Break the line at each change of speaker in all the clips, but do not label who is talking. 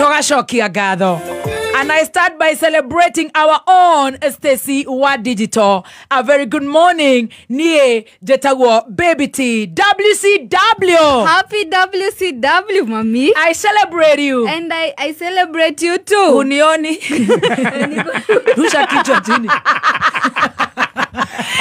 Tũgacokia ngatho. And I start by celebrating our own Stacy wa Digital. A very good morning. Nie njĩtagwo Baby T WCW.
Happy WCW, mami.
I celebrate you.
And I celebrate you too.
Unioni? Rusha kichwa chini.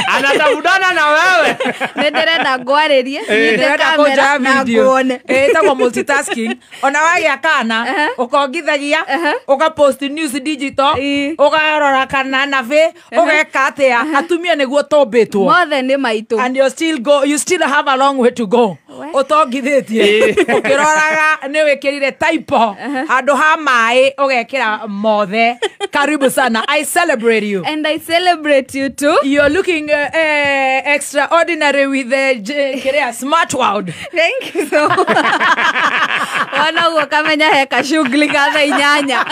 Anatafutana na wewe.
Nĩndĩrenda ngwarĩrie, nyite
Ndĩrenda
kamera na
video.
nguone.
Ĩtagwo multitasking. Ona wagĩa kana ũkongithagia, ũgapost news digital, ũkarora kana nabĩ, ũgeka atĩa. Atumia nĩguo tũmbĩtwo.
Mothe nĩ maitũ.
And you still go, you still have a long way to go.
We.
Ũtongithĩtie. Ũkĩroraga nĩ wĩkĩrire typo handũ ha maĩ ũgekĩra mothe. Karibu sana. I celebrate you.
And I celebrate you too.
You're looking extraordinary with the Kerea smart world.
Thank you so much. Wona ũguo kamenya he kashughuli ka thaa 8.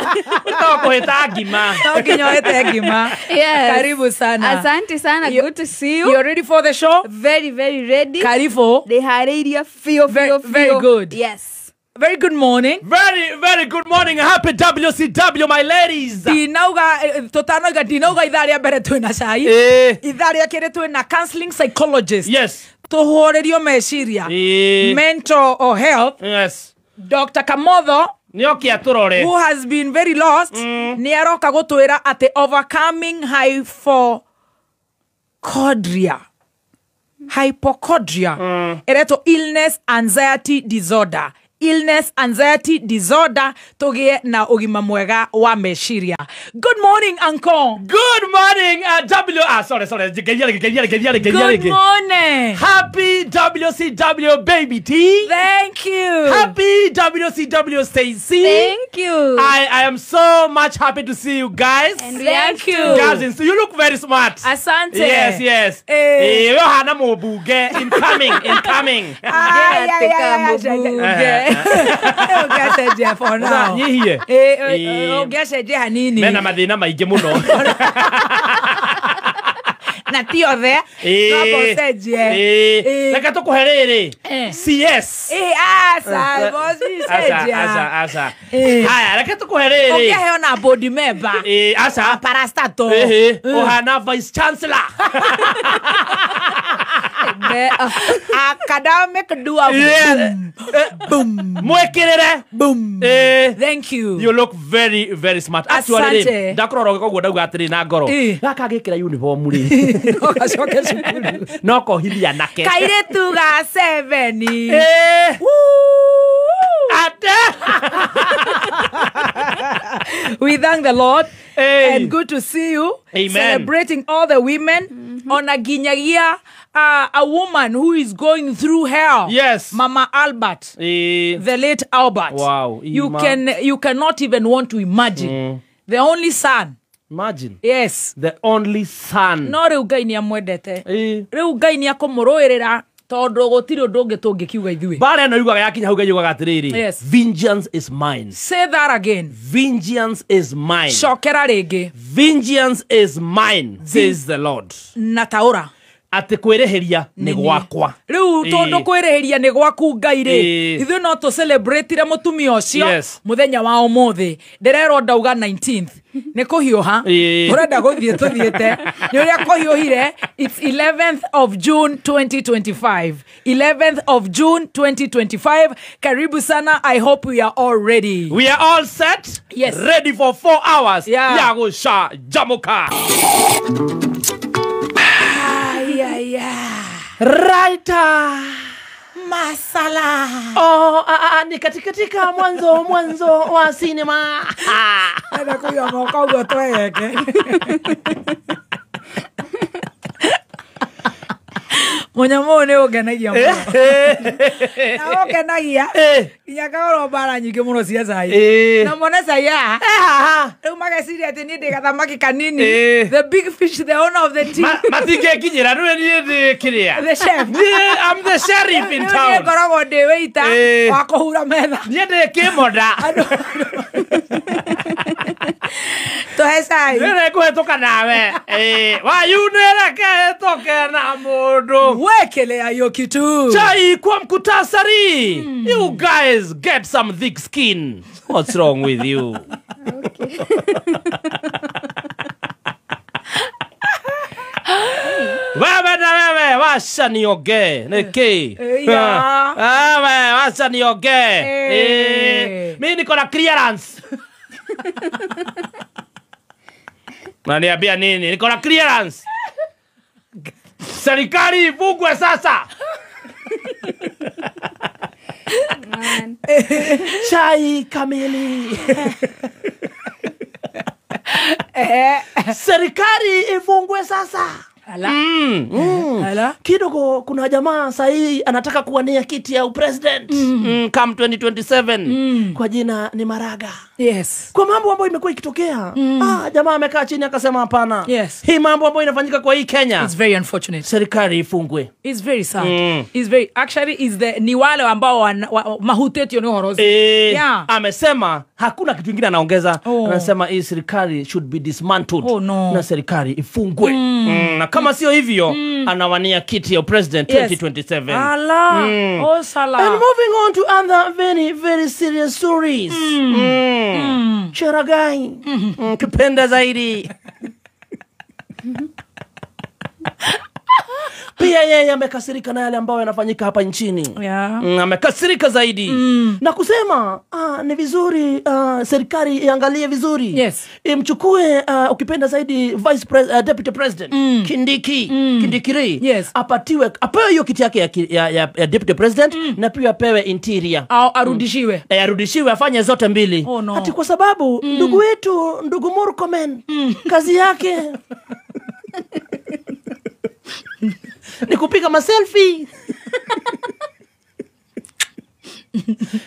No kũhĩta ngima.
No nginya ũhĩte ngima.
Yes.
Karibu sana.
Asante sana. Good to see you.
You're ready for the show?
Very, very ready.
Karibu.
Ndĩharĩirie biũ biũ biũ.
Very good.
Yes.
Very good morning.
Very, very good morning. Happy WCW, my ladies.
Ndinauga tũtanoiga ndinauga ithaa rĩa mbere twĩna cai. Ithaa rĩa kerĩ twĩna counseling psychologist.
Yes.
Tũhũrĩrio meciria. Mental or health.
Yes.
Dr. Kamotho
Nĩoke atũrore.
who has been very lost, nĩ aroka gũtwĩra atĩ overcoming hypochondria. Hypochondria. Ĩretwo illness anxiety disorder. Illness anxiety disorder tũgĩe na ũgima mwega wa meciria. Good morning, uncle.
Good morning, W. Ah, sorry, sorry. Geria rĩngĩ, geria rĩngĩ, geria rĩngĩ, geria
Good
rĩngĩ.
morning.
Happy WCW, Baby T.
Thank you.
Happy WCW, Stacy.
Thank you.
I am so much happy to see you guys.
And we are
Thank you.
too.
Guys, you look very smart.
Asante.
Yes, yes.
Eh.
Eh, Yohana Mobunge, incoming, incoming.
Ay, ay, ay, ay,
Mũmbunge.
Ũngĩacenjia for now.
Nyihie.
Ũngĩacenjia hanini.
Mena mathĩna maingĩ mũno.
Na ti othe. No ũcenjie.
Reke tũkũhe rĩrĩ. CS.
Aca, bosi cenjia.
Aca, aca. Haya, reke tũkũhe rĩrĩ.
Ũngĩaheo na board member.
Aca.
Parastato.
Ũhana vice chancellor.
Academic dua.
Yeah.
Boom.
Mwĩkĩrĩre.
Boom. Thank you.
You look very, very smart. Actually,
Asante.
ndakorora ũguo ndauga atĩrĩ na ngoro. Gaka agĩkĩra uniform rĩ.
No gacoke cukuru.
No kohithia anake.
Kairĩtu ga 7.
Ate.
We thank the Lord.
Hey.
And good to see you.
Amen.
Celebrating all the women. Ona ginyagia a woman who is going through hell.
Yes.
Mama Albert. The late Albert.
Wow.
You cannot even want to imagine. The only son.
Imagine.
Yes.
The only son.
No rĩu Ngai nĩ amwendete. Rĩu Ngai nĩ akũmũrũĩrĩra tondũ gũtirĩ ũndũ ũngĩ tũngĩkiuga ithuĩ.
Bara ĩno yugaga yakinya hau Ngai yugaga atĩrĩrĩ.
Yes.
Vengeance is mine.
Say that again.
Vengeance is mine.
Cokera rĩngĩ.
Vengeance is mine, says the Lord.
Na taũra.
Atĩ kwĩrĩhĩria nĩ gwakwa.
Rĩu tondũ kwĩrĩhĩria nĩ gwaku Ngai rĩ, ithuĩ no tũ celebrate-ire mũtumia ũcio mũthenya wa ũmũthĩ. Ndĩrerwo ndauga 19th. Nĩ kũhiũha. Ũrenda gũthiĩ tũthiĩte. Nĩ ũrĩa kũhiũhire. It's 11th of June 2025. 11th of June 2025. Karibu sana. I hope we are all ready.
We are all set.
Yes.
Ready for 4 hours.
Yeah.
Ya gũcanjamũka.
Yeah.
Writer
Masala.
Oh, ni katika mwanzo wa cinema.
Ana kuya moko uguo twegeke. Mũnyamũ ũyũ nĩ ũngenagia mũno. Na ũngenagia nginya ngakorwo mbara nyingĩ mũno cia cai. Na mone cai haha. Rĩu mageciria atĩ niĩ ndĩ gathamaki kanini. The big fish, the owner of the team.
Matingĩnginyĩra rĩu niĩ ndĩ kĩrĩa.
The chef.
I'm the sheriff in town.
Niĩ ngoragwo ndĩ waiter wa kũhura metha.
Niĩ ndĩ kĩmonda.
Tũhe cai.
Nĩngũhetũka nawe. Wayunĩreke hĩtũke na mũndũ.
Wekelea hiyo kitu.
Chai kwa mkutasari. You guys get some thick skin. What's wrong with you?
Okay.
Wewe na wewe wacha niongee. Niki. Wewe wacha niongee. Mimi niko na clearance. Unaniambia nini? Niko na clearance. Serikali ifungwe sasa. Chai kamili. Serikali ifungwe sasa.
Ala. Ala.
Kidogo kuna jamaa sahi anataka kuwania kiti ya president come 2027 kwa jina ni Maraga.
Yes.
Kwa mambo ambayo imekuwa ikitokea. Jamaa amekaa chini akasema hapana.
Yes.
Hii mambo ambayo inafanyika kwa hii Kenya.
It's very unfortunate.
Serikali ifungwe.
It's very sad. It's very actually is the ni wale ambao mahutetio ni horozi.
Yeah. Amesema hakuna kitu kingine anaongeza. Anasema hii serikali should be dismantled.
Oh, no.
Na serikali ifungwe. Na kama sio hivyo anawania kiti ya president 2027.
Ala. Oh sala.
And moving on to other very very serious stories. Cheragai. Kipenda zaidi. Pia yeye amekasirika na yale ambayo yanafanyika hapa nchini.
Yeah.
Amekasirika zaidi. Na kusema ni vizuri serikali iangalie vizuri.
Yes.
Imchukue ukipenda zaidi Vice Deputy President Kindiki Kindikiri.
Yes.
Apatiwe apewe hiyo kiti yake ya Deputy President na pia apewe interior.
Au arudishiwe.
Arudishiwe afanye zote mbili.
Oh, no.
Ati kwa sababu ndugu wetu ndugu Murkomen kazi yake ni kupiga maselfie,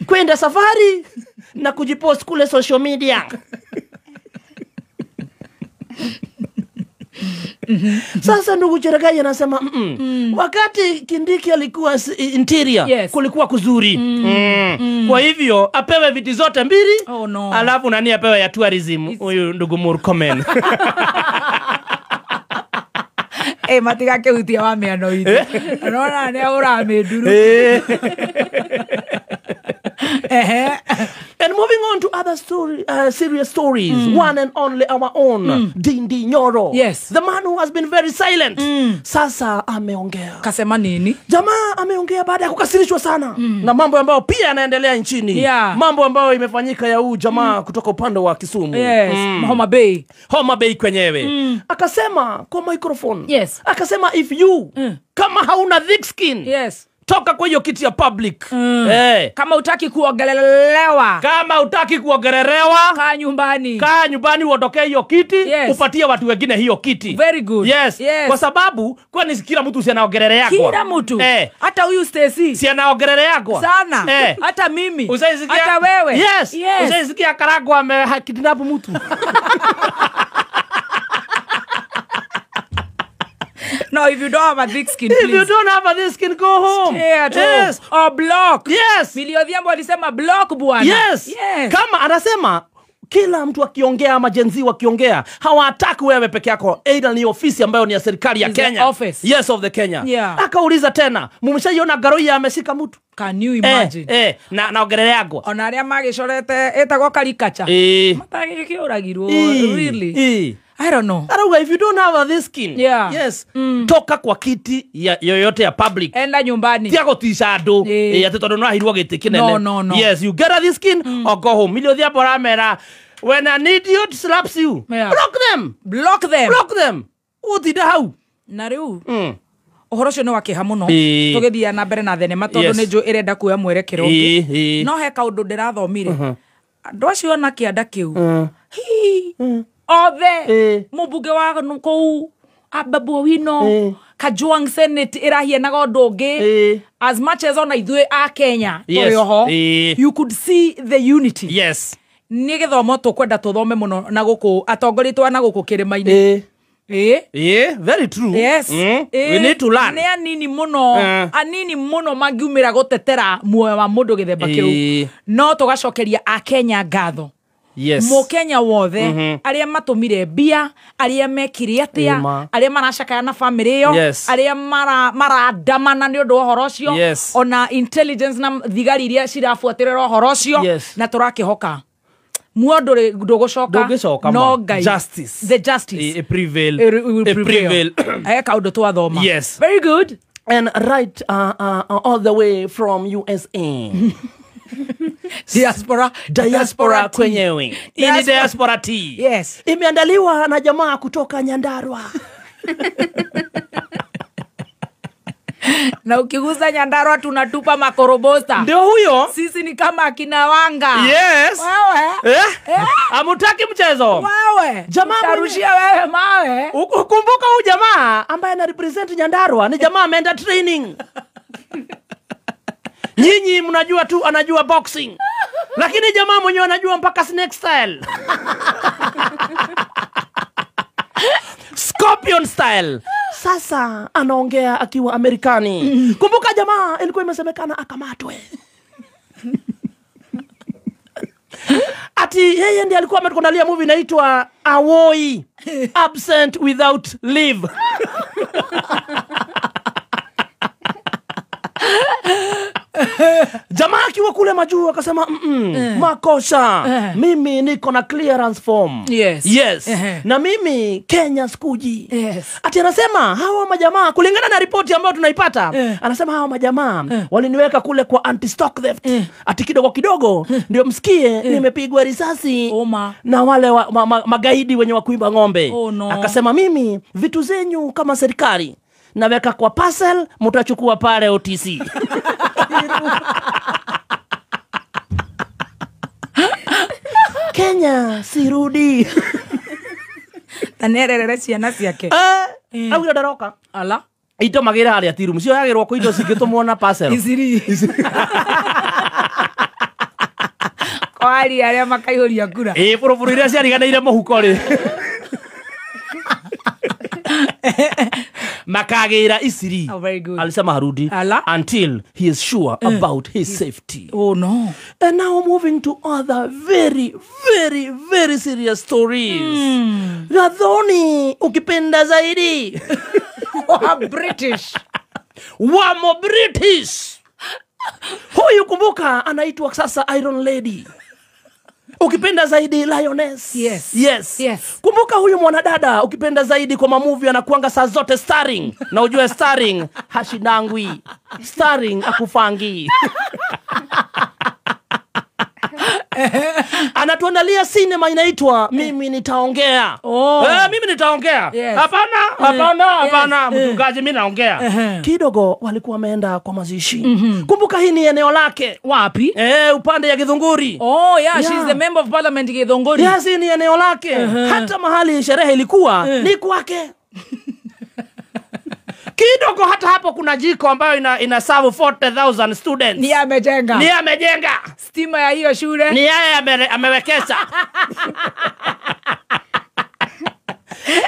kwenda safari na kujipost kule social media. Sasa ndugu Cheragai anasema wakati Kindiki alikuwa interior,
yes,
kulikuwa kuzuri. Kwa hivyo apewe viti zote mbili.
Oh, no.
Alafu nani apewe ya tourism huyu ndugu Murkomen.
Matigake utia wa miano itu. Unaona ne ura meduru.
And moving on to other story, serious stories. One and only our own Ndindi Nyoro.
Yes.
The man who has been very silent. Sasa ameongea.
Kasema nini?
Jamaa ameongea baada ya kukasirishwa sana na mambo ambayo pia yanaendelea nchini.
Yeah.
Mambo ambayo imefanyika ya huu jamaa kutoka upande wa Kisumu.
Yes. Homa Bay.
Homa Bay kwenyewe. Akasema kwa microphone.
Yes.
Akasema if you kama hauna thick skin.
Yes.
Toka kwa hiyo kiti ya public.
Kama hutaki kuogelelewa.
Kama hutaki kuogelelewa,
kaa nyumbani.
Kaa nyumbani uondokee hiyo kiti,
yes,
upatie watu wengine hiyo kiti.
Very good.
Yes.
Yes.
Kwa sababu kwani kila mtu si anaogelelea kwa.
Kila mtu. Hata huyu Stacy.
Si anaogelelea kwa.
Sana. Hata mimi.
Usaisikia?
Hata wewe.
Yes.
Yes.
Usaisikia Karagwa amekidnap mtu.
No, if you don't have a thick skin, please.
If you don't have a thick skin, go home.
Stay at
yes.
home. Or block.
Yes.
Milly Odhiambo alisema block bwana.
Yes.
Yes.
Kama anasema kila mtu akiongea ama Gen Z wakiongea, hawataki wewe peke yako. Either ni ofisi ambayo ni ya serikali ya Kenya.
Office.
Yes, of the Kenya.
Yeah.
Akauliza tena, mmeshaiona Garoia ameshika mtu?
Can you imagine?
Na naongelea kwa.
Ona aria magĩcorete ĩtagwo karikacha. Matagĩkĩũragirwo really. I don't know.
Arauga, if you don't have a this skin,
yeah,
yes, toka kwa kiti ya yoyote ya public.
Enda nyumbani.
Tia gotisha andu. Ati tondu no ahirwo giti kinene.
No, no, no.
Yes, you get a this skin or go home. Milly Odhiambo aramera, when an idiot slaps you,
yeah,
block them.
Block them.
Block them. Utinda hau.
Na riu. Ũhoro ũcio nĩ wa kĩeha mũno. Tũgĩthiĩ na mbere na thenema tondũ nĩ njũĩ ĩrenda kuoya mwerekero ũngĩ. No he kaũndũ ndĩrathomire. Andũ acio na kĩanda kĩu. Hi. Othe mũmbunge wa kũu Ababu Owino Kajwang Senate ĩrahianaga ũndũ ũngĩ. As much as ona ithuĩ a Kenya tũrĩ oho, you could see the unity.
Yes.
Nĩ gĩthomo tũkwenda tũthome mũno na gũkũ atongoria twa na gũkũ kĩrĩma-inĩ.
Very true.
Yes.
We need to learn.
Nĩ anini mũno, anini mũno mangiumĩra gũtetera muoyo wa mũndũ gĩthemba kĩu. No tũgacokeria a Kenya ngatho.
Yes.
Mukenya wothe aria matumire mbia, aria mekire atia, aria maracakaya na family iyo, aria maradamana ni undu wa uhoro ucio, ona intelligence na thigari iria cirabuatirira uhoro ucio, na turakihoka muondo ndugucoka no Ngai.
Justice.
The justice.
Prevail.
It will prevail. Aya kaundu twathoma.
Yes.
Very good.
And right all the way from USA. Diaspora kwenyewe. Ini diaspora T.
Yes.
Imeandaliwa na jamaa kutoka Nyandarua.
Na ukigusa Nyandarua tunatupa makorobosa.
Ndio huyo.
Sisi ni kama akina Wanga.
Yes.
Wewe.
Amutaki mchezo.
Wewe.
Jamaa
tarushia wewe mawe.
Ukumbuka huyu jamaa ambaye ana represent Nyandarua ni jamaa ameenda training. Nyinyi mnajua tu anajua boxing. Lakini jamaa mwenyewe anajua mpaka snake style. Scorpion style. Sasa anaongea akiwa Amerikani. Kumbuka jamaa ilikuwa imesemekana akamatwe. Ati yeye ndiye alikuwa ametuandalia movie inaitwa Awoi, Absent Without Leave. Jamaa akiwa kule majuu akasema makosa, mimi niko na clearance form.
Yes.
Yes. Na mimi Kenya sikuji.
Yes.
Ati anasema hawa majamaa kulingana na ripoti ambayo tunaipata, anasema hawa majamaa waliniweka kule kwa anti stock theft. Ati kidogo kidogo ndio msikie nimepigwa risasi na wale magaidi wenye wakuiba ng'ombe.
Oh, no.
Akasema mimi vitu zenyu kama serikali naweka kwa parcel, mtachukua pale OTC. Kenya sirudi.
Tanererere ciana ciake.
Au ndaroka.
Ala.
Ito magira haria tiru. Mucio yagirwo ko indo cingitumwo na parcel.
Isiri. Kwari aria makaihuria kura.
Buruburu iria ciariganire muhuko ri. Makagira isiri.
Oh, very good.
Alisema harudi.
Ala.
Until he is sure about his safety.
Oh no.
And now moving to other very, very, very serious stories. Gathoni ukipenda zaidi.
Wa British.
Wamo British. Huyu kumbuka anaitwa sasa Iron Lady. Ukipenda zaidi Lioness.
Yes.
Yes.
Yes.
Kumbuka huyu mwanadada ukipenda zaidi kwa mamovie anakuanga saa zote starring. Na ujue starring hashindangwi. Starring akufangi. Anatuandalia cinema inaitwa Mimi Nitaongea.
Oh.
Mimi nitaongea.
Yes.
Hapana, hapana, hapana,
Yes.
Mchungaji mimi naongea. Kidogo walikuwa wameenda kwa mazishi. Kumbuka hii ni eneo lake.
Wapi?
Upande ya Githunguri.
Oh yeah, she's the member of parliament Githunguri.
Yes, hii ni eneo lake. Hata mahali sherehe ilikuwa ni kwake. Kidogo hata hapo kuna jiko ambayo ina serve 40,000 students.
Ni amejenga.
Ni amejenga.
Stima ya hiyo shule.
Ni yeye amewekeza.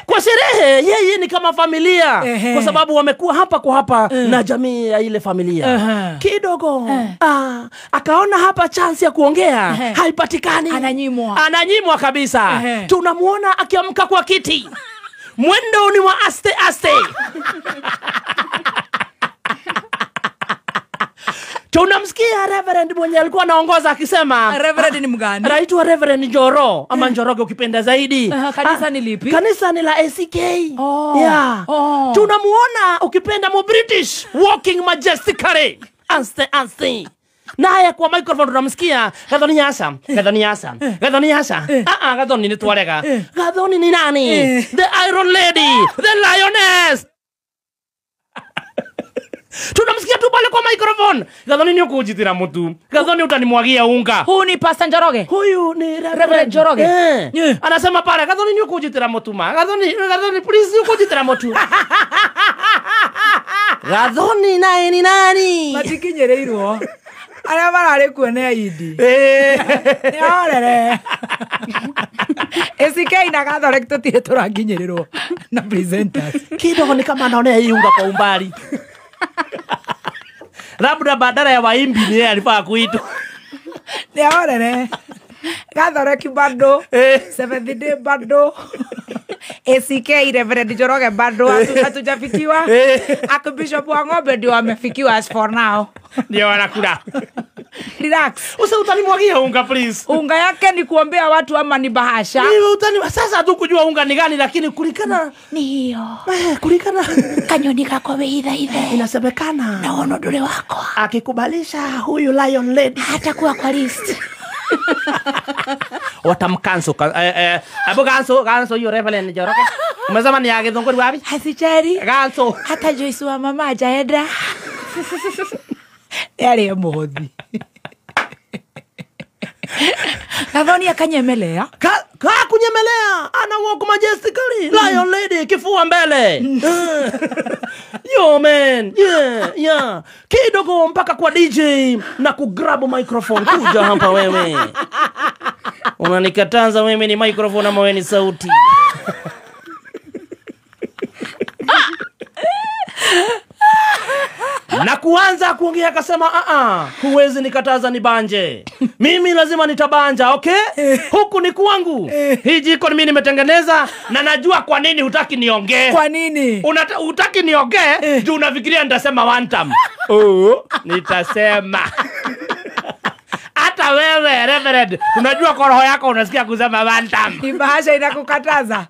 Kwa sherehe yeye ni kama familia. Kwa sababu wamekuwa hapa kwa hapa na jamii ya ile familia. Kidogo akaona hapa chance ya kuongea haipatikani.
Ananyimwa.
Ananyimwa kabisa. Tunamuona akiamka kwa kiti. Mwendo ni wa aste aste. Tunamsikia Reverend mwenye alikuwa anaongoza akisema.
Reverend ni mgani?
Anaitwa Reverend Njoro ama Njoroge ukipenda zaidi.
Kanisa ni lipi?
Kanisa ni la ACK.
Oh.
Yeah.
Oh.
Tunamuona ukipenda mu British walking majestically. Aste aste. Naye kwa microphone tunamsikia Gathoni Asa, Gathoni Asa, Gathoni Asa. Gathoni ni twarega. Gathoni ni nani? The Iron Lady, the Lioness. Tunamsikia tu pale kwa microphone. Gathoni ni ukujitira mtu. Gathoni utanimwagia unga.
Huyu ni Pastor Njoroge.
Huyu ni
Reverend Njoroge.
Anasema pale Gathoni ni ukujitira mtu ma. Gathoni, Gathoni please ukujitira mtu. Gathoni naye ni nani?
Matikinyereirwo. Arĩa mararĩ kuo nĩ aindi. Nĩ orere. ACK na Catholic tũtirĩ tũrakinyĩrĩrwo na presenters.
Kidogo ni kama anaonea hii unga kwa umbali. Labda badala ya waimbi ni yeye alifaa kuitwa.
Nĩ orere. Gathoreki bado. Seventh Day bado. ACK Reverend Njoroge bado hatujafikiwa. Archbishop wa Ng'ombe ndio amefikiwa as for now.
Ndio wanakula.
Relax.
Usa utanimwagia unga please.
Unga yake ni kuombea watu ama ni bahasha?
Ni utani sasa tu kujua unga ni gani, lakini kulikana
ni hiyo.
Kulikana
kanyoni kako weitha ithe.
Inasemekana
naona ndure wako.
Akikubalisha huyu Lion Lady
hatakuwa kwa list.
Watamkanso abu ganso hiyo Reverend Njoroge. Umesema ni ya Githunguri wapi?
Hasichari.
Ganso.
Hata Joyce wa mama hajaenda. Yale muhothi. Gathoni akanyemelea.
Ka kunyemelea. Ana walk majestically. Lion Lady kifua mbele. Yo man. Yeah, yeah. Kidogo mpaka kwa DJ na kugrab microphone. Kuja hapa wewe. Unanikataza wewe ni microphone ama wewe ni sauti? Na kuanza kuongea akasema huwezi nikataza nibanje. Mimi lazima nitabanja, okay? Huku ni kwangu. Hii jiko mimi nimetengeneza na najua kwa nini hutaki niongee.
Kwa nini?
Hutaki niongee juu unafikiria nitasema one time. Oh, nitasema. Hata wewe Reverend, unajua kwa roho yako unasikia kusema one time.
Ni bahasha inakukataza.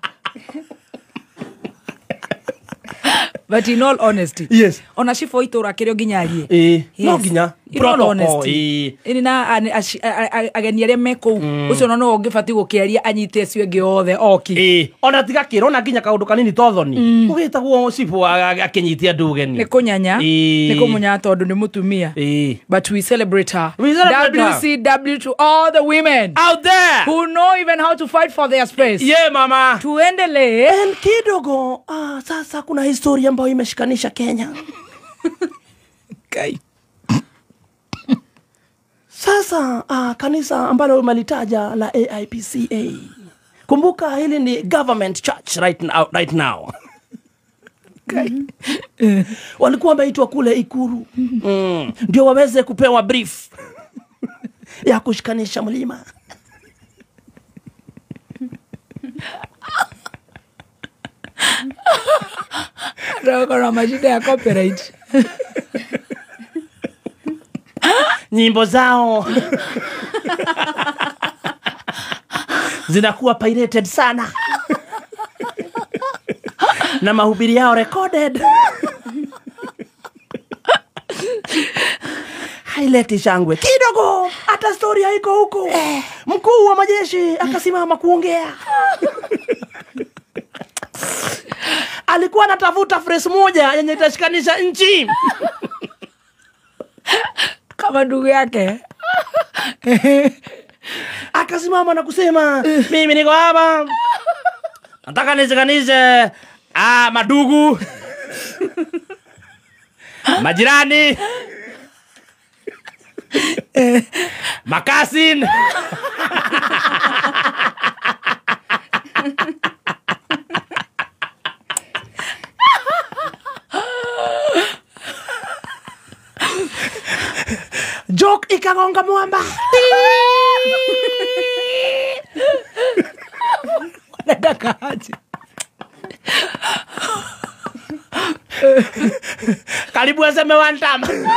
But in all honesty,
yes.
Ona shifo itura kirio nginya arie.
No nginya.
In all honesty. Ini na ageni aria me kuu ucio no ungibati gukiaria anyite acio angi othe oki.
Ona tiga kirona nginya kaundu kanini tothoni. Ugitagwo shifo akinyitia andu ugeni.
Ni kunyanya. Ni kumunya tondu ni mutumia. But we celebrate her.
We celebrate her.
WCW to all the women
out there
who know even how to fight for their space.
Yeah mama.
Tuendelee.
And kidogo sasa kuna historia ambayo imeshikanisha Kenya.
Okay.
Sasa kanisa ambalo umelitaja la AIPCA. Kumbuka hili ni government church right now.
Okay.
Walikuwa wameitwa kule Ikuru. Ndio waweze kupewa brief ya kushikanisha mlima.
Roho mashida ya copyright.
Nyimbo zao zinakuwa pirated sana. Na mahubiri yao recorded. Haileti shangwe kidogo, hata story haiko huko. Mkuu wa majeshi akasimama kuongea. Alikuwa anatafuta phrase moja yenye itashikanisha nchi.
Kama ndugu yake.
Akasimama na kusema, mimi niko hapa. Nataka nishikanishe madugu, majirani, makasin. Joke ikagonga mwamba.
Wanataka aje?
Karibu aseme one time.